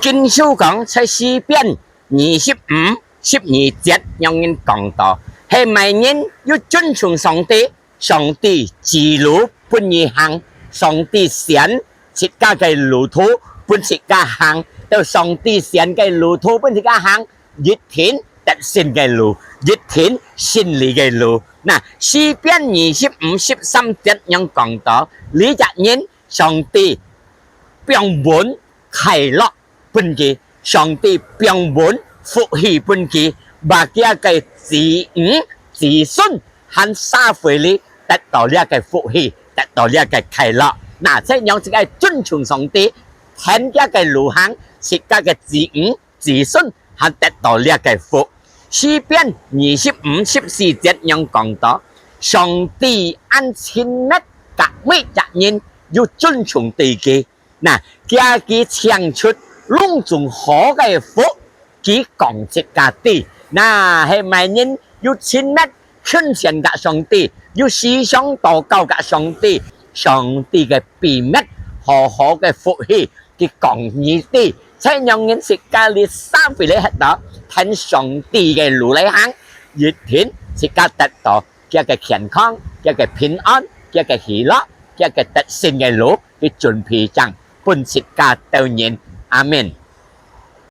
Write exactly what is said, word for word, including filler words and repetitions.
經書講，在詩篇二十五十二節，仰般講到，係麼人有尊重上帝，上帝指路分你行，上帝選自家个路途分自家行，到上帝選个路途分自家行，一定得勝个路，一定勝利个路。那詩篇二十五十三節仰般講到，這隻人上帝放穩快樂分佢，上帝放穩福氣分佢，話佢个子女子孫還社會裡得到這个福氣，得到這个快樂。那這樣自家尊重上帝，跈佢个路行，自家个子女子孫還得到這个福。詩篇二十五十四節仰般講到，上帝恁親密佮每隻人，有尊重對佢。那，佢个請出攏總好个福，佢講自家知。那，係麼人有親密近前佮上帝，有時常禱告佮上帝，上帝个秘密，好好个福氣，佢講你知。在仰般自家這社會裡歇到，跈上帝个路來行，一定自家得到佢个健康，佢个平安，佢个喜樂，佢个得勝个路，佢準備正分自家兜人。阿們。